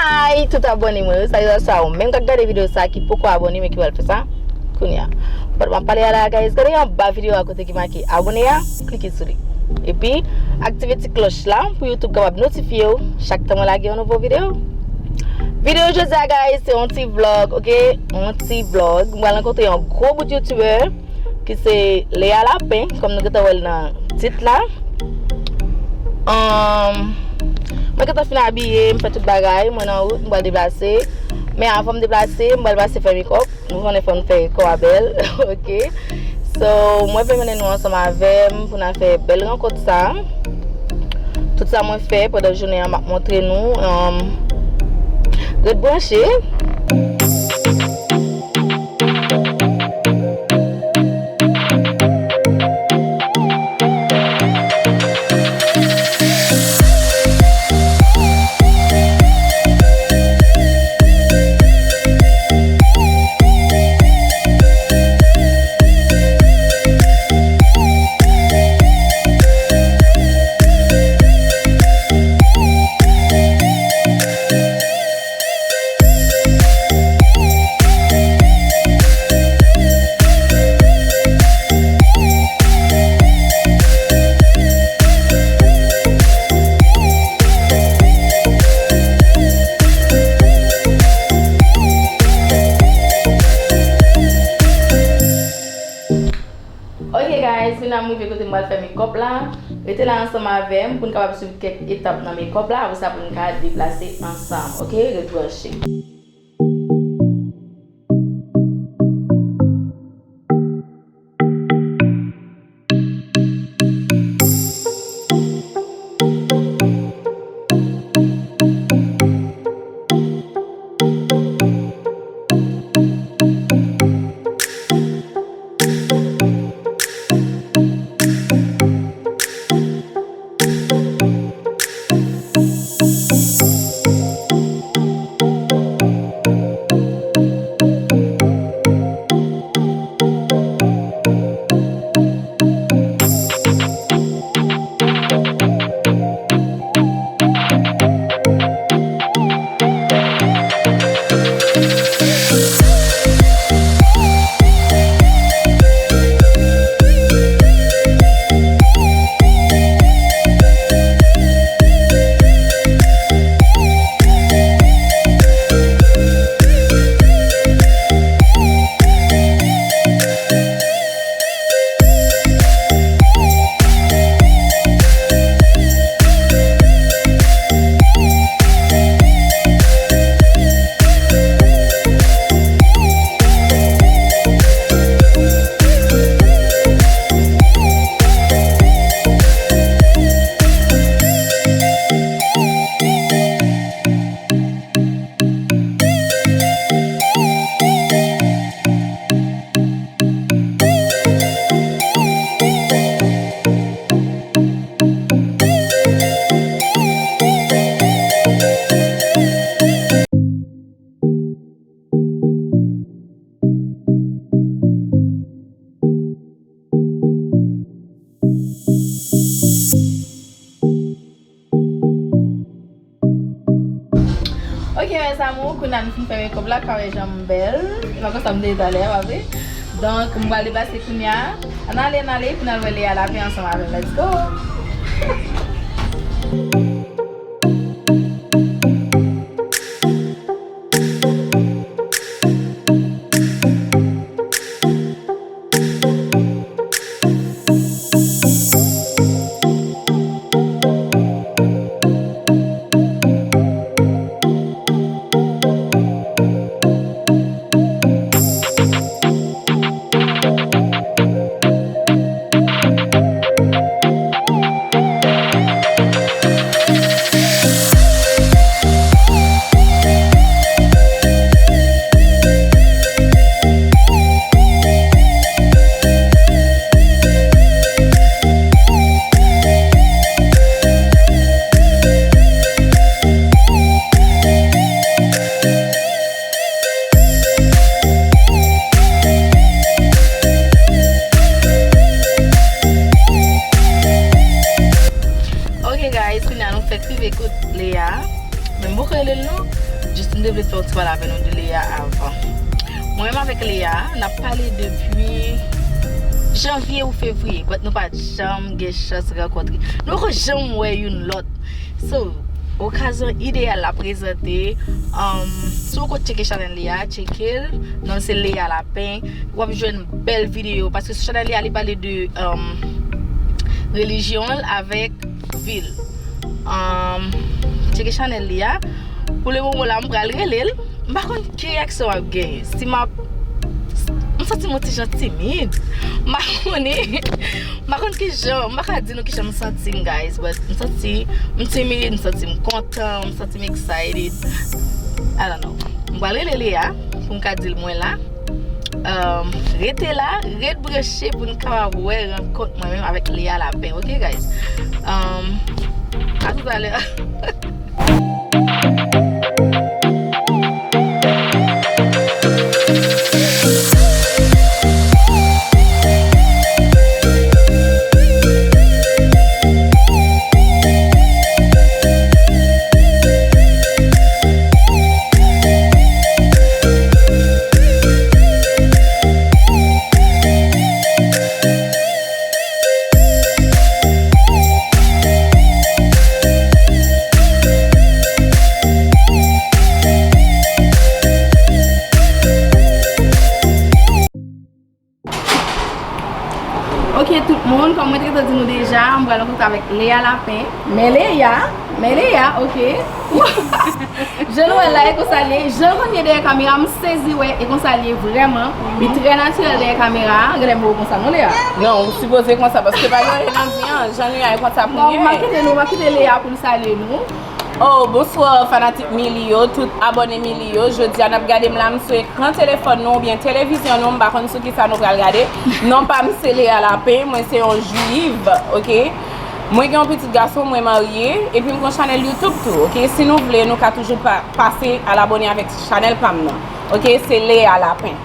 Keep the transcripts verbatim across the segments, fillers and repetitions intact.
Ay, tout abòne mwen yo, sa yo sa ou menm k ap gade videyo sa ki poko abòne men ki pral fè sa kounye a. Pandan m ap pale a la, guys, gade anba videyo a kote ki make abòne a, klike sou li. Epi, aktive ti klòch la pou YouTube kapab notifye w chak tan mwen lage yon nouvo videyo. Videyo jodi a, guys, se yon ti vlog, ok? Yon ti vlog. Mwen pral rankontre yon gwo bout youtubè ki se Lea Lapin, kòm nou gentan wè l nan tit la. Ahn, mwen gentan fin abiye, m fè tout bagay, mwen nan wout, m pral deplase. Men avan m deplase, m pral pase fè makeup. Nou konnen fò n fè kò a bèl, ok? So, mwen vle mennen nou ansanm avè m pou n al fè bèl rankont sa. Tout sa mwen fè pandan jounen an, m ap montre nou. Ahn, ret branche. Ok guys, kounye a m rive kote m pral fè makeup la. Rete la ansanm avè m pou n kapab swiv kèk etap nan makeup la. Apre sa pou n ka deplase ansanm. Ok, ret branche. Ok, mes amours, kounye a nou fin fè makeup la, ka wè jan m bèl. E pa konsa m te ye talè a, pa vre? Donk, m pral deplase kounye a. Ann ale, ann ale, pou n al wè Lea Lapin ansanm avè m. Let's go! Ok guys, kounye a nou fèk rive kot Lea. Men m poko rele l non. Justin te vle fè yon ti pale avè nou de Leya avan. Mwen menm avèk Leya, n ap pale depi janvye ou fevriye, but nou pa t janm gen chans rankontre. Nou poko janm wè youn lòt. So, okazyon ideyal la prezante. Um, si w poko tcheke chanèl li a, tcheke l. Non l se Leya Lapen. W ap jwenn bèl videyo. Paske sou chanèl li a, li pale de um, relijyon l avèk vi l. Um, tcheke chanèl li a. Pou le moman la, m pral rele l. M pa konn ki reyaksyon w ap genyen. Si m ap. M santi m yon ti jan timid. M pa konnen. M pa konn ki jan. M pa ka di nou ki jan m santi m, guys. But m santi m timid, m santi m kontan, m santi m excited. I don't know. M pral rele Leya pou m ka di l mwen la. Um, rete la, ret branche pou n kapab wè rankont mwen menm avèk Leya Lapen, ok, guys? Um, a toutalè. Ok, tout moun, kòm mwen te gentan di nou deja, m pral rankontre avèk Leya Lapen. Men Leya, men Leya, ok. Jan nou wè l la, e konsa l ye. Jan l konn ye dèyè kamera, m sezi wè, e konsa l ye vrèman. Li trè natirèl dèyè kamera. Gade m wè w konsa, non, Leya? Non, ou sipoze konsa, paske pa gen anyen nan vi an, jan nou ye a, e konsa pou n ye. Bon, m ap kite nou, m ap kite Leya pou l salye nou. Oh, bonswa, fanatik Milly yo, tout abòne Milly yo. Jodi a, n ap gade m la, m sou ekran telefòn nou oubyen televizyon nou, m pa konn sou kisa nou pral gade. Non pa m se Leya Lapen, mwen se yon jwiv, ok? Mwen gen yon pitit gason, mwen marye, epi m gen yon chanèl YouTube tou, ok? Si nou vle, nou ka toujou pa, pase al abòne avèk chanèl pa m nan, ok? Se Leya Lapen.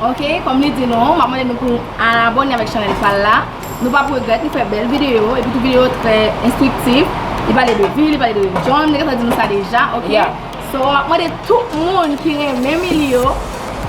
Ok, kòm li di nou, m ap mande nou pou al abòne avèk chanèl pa l la. Nou p ap regrèt, li fè bèl videyo, epi tou videyo trè enstriktif. Li pale de vi, li pale de relijyon, m te gentan di nou sa deja, ok? Yeah. So, m ap mande tout moun ki renmen Milly yo,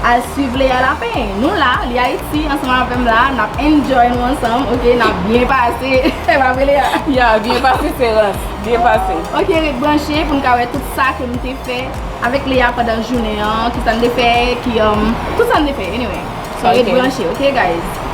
al swiv Leya Lapen. Nou la, li Ayiti, ansanm avè m la, n ap enjoy nou ansanm, ok? N ap byen pase. E pa vre, Leya? Yeah, byen pase, se rans. Byen pase. Ok, ret branche pou n ka wè tout sa ke m te fè avèk Leya pandan jounen an, ki sa n te fè, ki, um, tout sa n te fè, anyway. So, ret branche, ok, guys?